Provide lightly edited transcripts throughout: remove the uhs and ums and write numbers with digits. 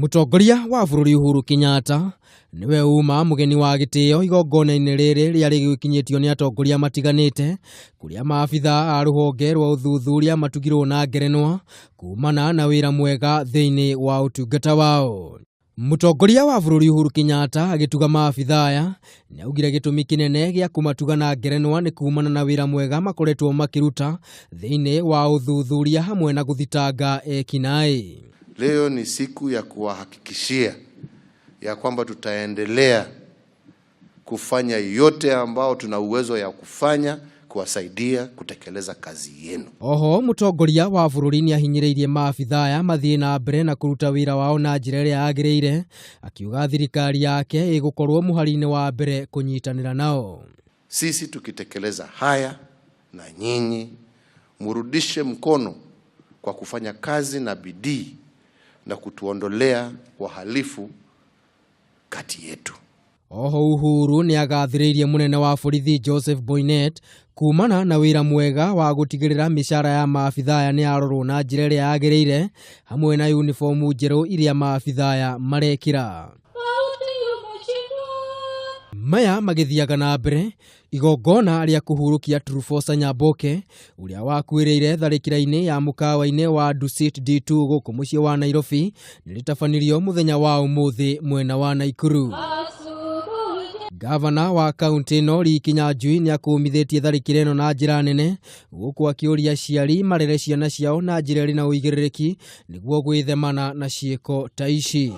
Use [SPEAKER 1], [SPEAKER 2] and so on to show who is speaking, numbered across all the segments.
[SPEAKER 1] Mũtongoria wa bũrũri Uhuru Kenyatta nĩwe uma mũgeni wa gĩtĩo igongona-inĩ rĩrĩ rĩa rĩgĩkinyĩtio nĩ atongoria matiganĩte kũrĩa maabitha a rũhonge rwa ũthuthuria matugirwo na ngerenwa kumana na wĩra mwega thĩinĩ wa ũtungata wao. Mũtongoria wa bũrũri Uhuru Kenyatta agĩtuga maabitha aya nĩaugire gĩtũmi kĩnene gĩa kũmatuga na ngerenwa nĩ kumana na wĩra mwega makoretwo makĩruta thĩinĩ wa ũthuthuria hamwe na gũthitanga ekinaĩ.
[SPEAKER 2] Leo ni siku ya kuwahakikishia ya kwamba tutaendelea kufanya yote ambao tuna uwezo ya kufanya kuwasaidia kutekeleza kazi yenu.
[SPEAKER 1] Oho mũtongoria wa bũrũri nĩahinyĩrĩirie maabitha aya mathiĩ na mbere na kũruta wĩra wao na njĩra ĩrĩa yagĩrĩire, akiuga thirikari yake ĩgũkorwo mũhari-inĩ wa mbere kũnyitanĩra nao.
[SPEAKER 2] Sisi tukitekeleza haya na nyinyi murudishe mkono kwa kufanya kazi na bidii na kutuondolea wahalifu kati yetu.
[SPEAKER 1] Oho Uhuru nĩagathĩrĩirie mũnene wa borithi Joseph Boinnet kumana na wĩra mwega wa gũtigĩrĩra mĩcara ya maabitha aya nĩyarorwo na njĩra ĩrĩa yagĩrĩire hamwe na uniformu njerũ iria maabitha aya marekĩra. Maya magĩthiaga na mbere igongona rĩa kũhurũkia Trufosa Nyaboke ũrĩa wakuĩrĩire tharĩkĩra-inĩ ya mũkawa-inĩ wa Dusit D2 gũkũ mũciĩ wa Nairobi nĩrĩtabanirio mũthenya wa ũmũthĩ mwena wa Naikuru. Gavana wa kaunti ĩno Lee Kinyanjui nĩakũmithĩtie tharĩkĩra ĩno na njĩra nene gũkũ akĩũria aciari marere ciana ciao na njĩra ĩrĩ na ũigĩrĩrĩki nĩguo gwĩthemana na ciĩko ta ici.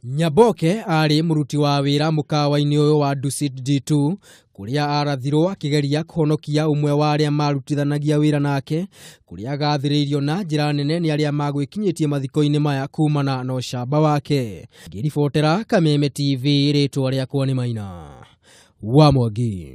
[SPEAKER 1] Nyaboke arĩ mũruti wa wĩra mũkawa-inĩ ũyũ wa Dusit D2 kũrĩa arathirwo akĩgeria kũhonokia ũmwe wa arĩa marutithanagia wĩra nake kũrĩa agathĩrĩirio na njĩra nene nĩ arĩa magwĩkinyĩtie mathiko-inĩ maya kumana na ũcamba wake. Ngĩribotera Kameme TV rĩtwa rĩakwa nĩ Maina wa Mwangi.